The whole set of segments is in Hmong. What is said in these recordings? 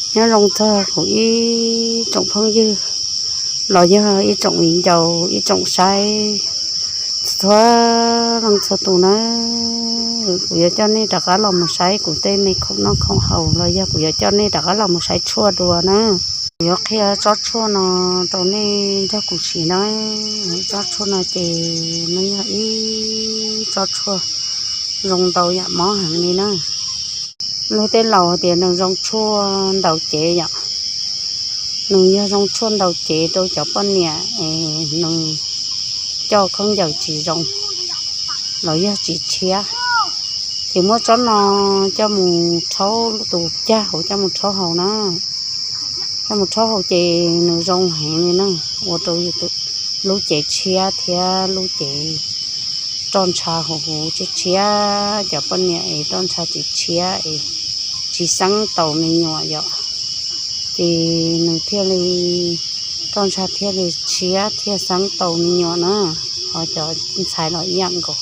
Nyob zoo txog kuv ib tsoom phooj ywg los yog ib tsoom viv ncaus ib tsoom saib txhua leej txhua tus na. Kuv yuav coj nej rov qab los mus saib kuv tej me khoom noj khoom haus los yog kuv yuav coj nej rov qab los mus saib tshuaj dua na. Kuv yuav qhia tsob tshuaj no rau nej nrog kuv siv na. Tsob tshuaj no ces nws yog ib tsob tshuaj zoo ntau yam mob heev li na. Luag tej laus tias nws zoo tshuaj ntaus cev yom. Nws yog zoo tshuaj ntaus cev rau cov poj niam es nws coj khaub ncaws tsis zoo los yog tsis tshiab, ces muab tsob no coj mus rhaub tus cag hauv, coj mus rhaub haus na. Coj mus rhaub haus ces nws zoo heev li na, ua rau yus lub cev tshiab thiab lub cev roj ntsha huv huv tshiab tshiab, cov poj niam es roj ntsha tsis tshiab es tsis xeeb tau me nyuam yom. Ces nws thiaj li roj ntsha thiaj li tshiab thiaj xeeb tau me nyuam na. Ho cov ntxhais los ib yam nkaus,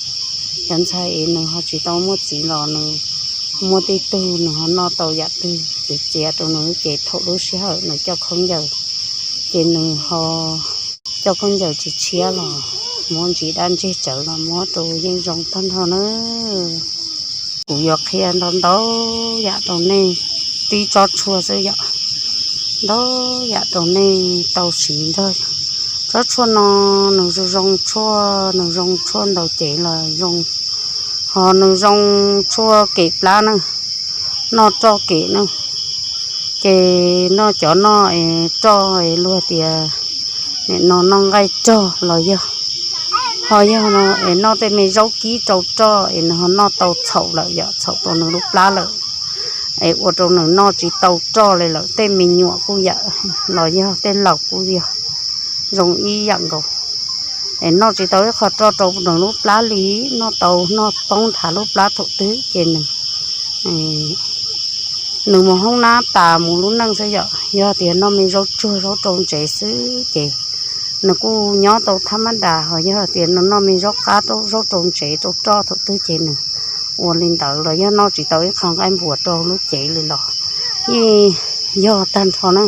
cov ntxhais es nws ho tsis tau muaj txiv los nws muaj tej tug nws ho noj tau yam twg ces txiav rau nws lub cev thaum lub sij hawm nws coj khaub ncaws, ces nws ho coj khaub ncaws tsis tshiab los muab ntsis dab ntseg tsawv los muab rau yeej zoo tag nrho na. Kuv yuav qhia ntau ntau yam rau nej, tib tsob tshuaj xwb yom, ntau yam rau nej tau siv nrog. Tsob tshuaj no nws zoo zoo tshuaj, nws zoo tshuaj ntaus cev los zoo, ho nws zoo tshuaj kem plab na, noj roj kem na. Ces noj cov noj es roj es luag tias nim no noj nqaij rog los yog, ho yog es noj tej me zaub kib rau roj es nws ho noj tau txhaum lawm yom, txhaum rau nws lub plab lawm, es ua rau nws noj tsis tau roj li lawm. Tej me nyuam kuj yam los yog tej laus kuj yog zoo ib yam nkaus, es noj tsis tau ib qho roj rau nws lub plab li, noj tau noj poob nrhav lub plab thaum twg ces nws nws mus hoob nab tas mus lub neej xwb yom. Yog tias noj me zaub tsuag zaub rau ntsev xwb ces nws kuj nyob tau thab mab das, ho yog tias nws noj me zaub qab zaub rau ntsev rau roj thaum twg ces nws ua li ntawd, los yog noj tsis tau ib qho nqaij npuas rau lub cev li los yeej yog tag nrho na.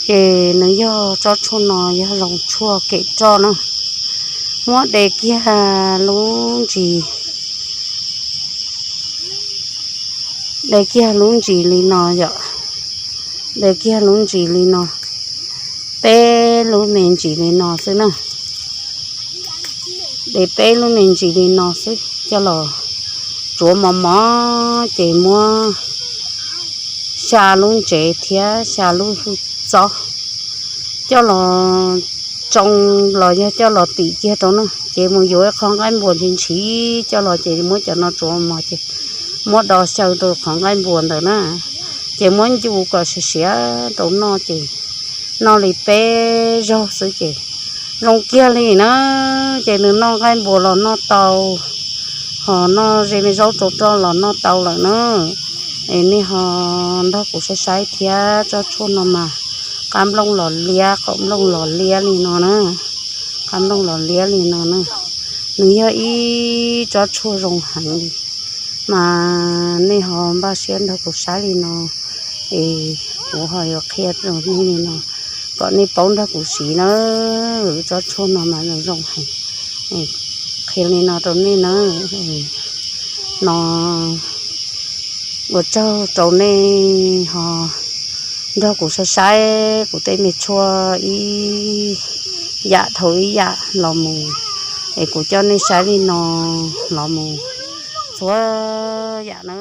Ces nws yog tsob tshuaj no yog zoo tshuaj kem roj na. Muab de kiag lub ntsis, de kiag lub ntsis li no yom, de kiag lub ntsis li no, peb lub me ntsis li no xwb na. De peb lub me ntsis li no xwb coj los tsuav mos mos ces muab xya lub ntsev thiab xya lub hwj txob coj los tsoo los yog coj los tim kiag rau na, ces mus yuav ib qho nqaij npuas ntshiv ntshiv coj los ces muab cov no tsuav mos ces muab do xyaw rau qhov nqaij npuas ntawd na, ces muab ncu kom siav siav rau noj ces noj li peb zaug xwb ces zoo kiag li na. Ces nws noj nqaij npuas los noj tau, ho noj ze me zaub rau roj los noj tau lawm na. Es nej ho nrog kuv saib saib thiab, tsob tshuaj no mas qab nplooj los liab, qaum nplooj los liab li no na, qab nplooj los liab li no na. Nws yog ib tsob tshuaj zoo heev li, mas nej ho npaj siab nrog kuv saib li no, es kuv ho yuav qhia rau nej li no kom nej paub nrog kuv siv na. Tsob tshuaj no mas zoo zoo heev, qhia li no rau nej na. No ua tsaug rau nej ho nrog kuv saib saib kuv tej me tshuaj ib yam dhau ib yam los mus, es kuv coj nej saib li no los mus txhua yam na.